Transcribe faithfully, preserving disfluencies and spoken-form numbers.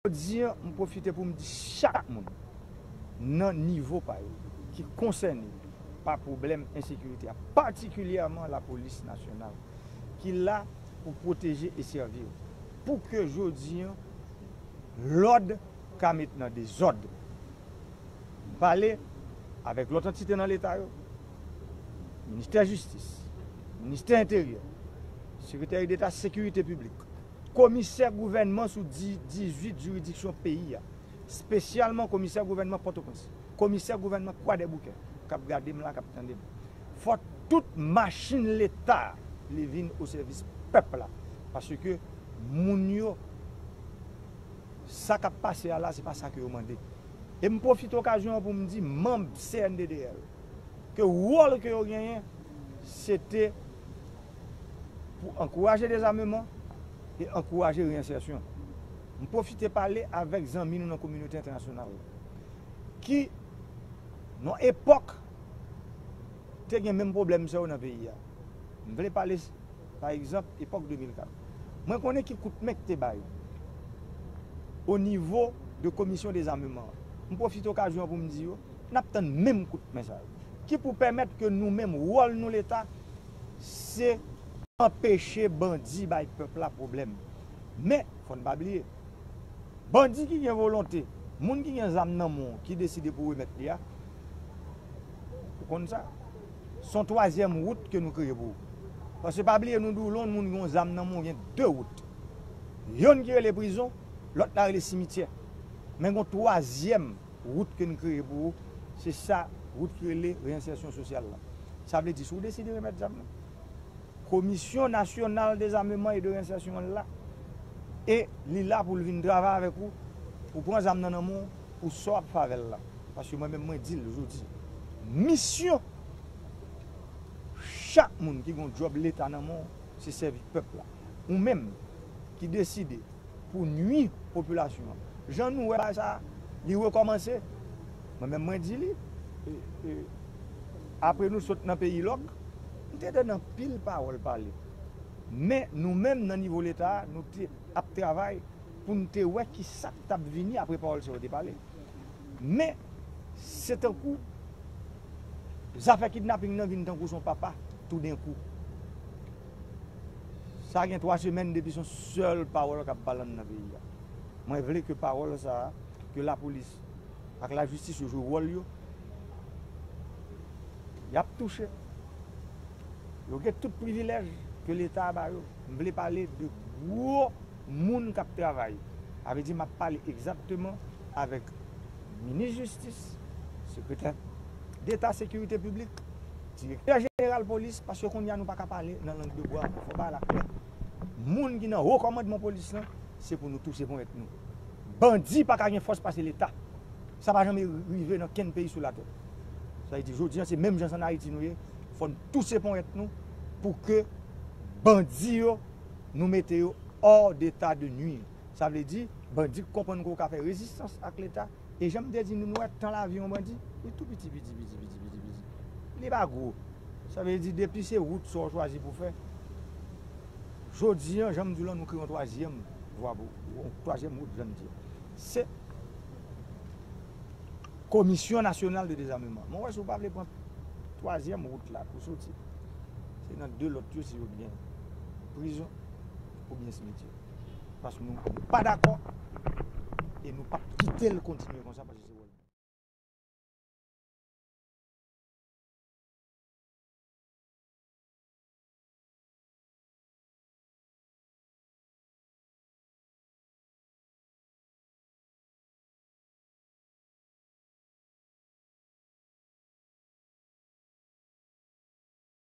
Jodi an, m pwofite pou m di chak moun nan nivo pa yo ki konsène pa pwoblèm ensekirite a, patikilyèman lapolis nasyonal, ki la pou pwoteje e sèvi w, pou ke jodi an, lòd ka met nan dezòd. M pale avèk lòt antite nan Leta yo, Ministè Jistis, Ministè Enteryè, Sekretè Deta Sekirite Piblik, komisè gouvènman sou di-, dizuit jiridiksyon peyi a, espesyalman komisè gouvènman Pòtoprens, komisè gouvènman Kwadèboukè, k ap gade m la, k ap tande m. Fò tout machin Leta li vin o sèvis pèp la, paske moun yo, sa k ap pase a la, se pa sa ke yo mande. E m pwofite okazyon an pou m di manm C N D D L ke wòl ke yo genyen, se te pou ankouraje dezameman e ankouraje reyensèsyon. M pwofite pale avèk zanmi nou nan kominote entènasyonal la, ki, nan epòk, te gen menm pwoblèm sa yo nan peyi a. M vle pale, pa egzanp, epòk de mil kat. Mwen konnen ki kout men ki te bay o nivo de komisyon dezameman an. M pwofite okazyon an pou m di yo, n ap tann menm kout men sa yo, ki pou pèmèt ke nou menm, wòl nou Leta, se anpeche bandi bay pèp la pwoblèm. Men, fò n pa bliye, bandi ki gen volonte, moun ki gen zam nan men w, ki deside pou remèt li a, ou konn sa, se yon twazyèm wout ke nou kreye pou ou. Paske pa bliye, nou di w, lè yon moun gen yon zam nan men w, gen de wout. Yonn ki rele prizon, lòt la rele simityè. Men gen yon twazyèm wout ke n kreye pou ou, se sa, wout ki rele reyensèsyon sosyal la. Sa vle di, si w deside remèt zam nan, Komisyon Nasyonal Dezameman e de Reyensèsyon an la, e li la pou l vin travay avèk ou, pou pran zam nan nan men w, pou sa w ap fè avè l la. Paske mwen menm, mwen di l jodi, misyon chak moun ki gen yon djòb Leta nan men w, se sèvi pèp la. Ou menm ki deside pou nwi popilasyon an. Jan nou wè bagay sa, li rekòmanse. Mwen menm, mwen di li, e, e, apre nou sot nan peyi lòk, m te tande anpil pawòl pale. Men nou menm, nan nivo Leta a, nou te ap travay pou n te wè ki sa k t ap vini apre pawòl sa yo te pale. Men, se tankou zafè kidnaping nan vin tankou se yon papa toudenkou. Sa gen twa semèn depi se yon sèl pawòl k ap pale anndan peyi a. Mwen vle ke pawòl sa a, ke lapolis ak lajistis yo jwe wòl yo, y ap touche. Yo gen tout privilèj ke Leta a ba yo. M vle pale de gwo moun k ap travay. Sa vle di, m ap pale egzakteman avèk minis jistis, sekretè deta sekirite piblik, direktè jeneral polis, paske kounye a nou pa ka pale nan lang de bwa ankò, fò bagay la klè. Moun ki nan wo kòmandman polis lan, se pou nou touse ponyèt nou. Bandi pa ka gen fòs pase Leta. Sa pa janmen rive nan kenn peyi sou latè. Sa vle di, jodi a, se menm jan s ann Ayiti nou ye, fò n touse ponyèt nou pou ke bandi yo, nou mete yo hors d'état de nuire. Sa vle di, bandi k konprann ke w ka fè rezistans ak Leta. E jan m te di nou, nou wè tan lavi yon bandi, li tou piti, piti, piti, piti, piti, piti. Li pa gwo. Sa vle di, depi se wout sa w chwazi pou fè, jodi a, jan m di w lan, nou kreye yon twazyèm vwa pou, yon twazyèm wout, jan m di a. Se Komisyon Nasyonal de Dezameman. Mwen wè si w pa vle pran twazyèm wout la pou soti, se nan de lòt yo, se oubyen prizon oubyen simityè. Paske nou, nou pa dakò e nou p ap kite l kontinye konsa, paske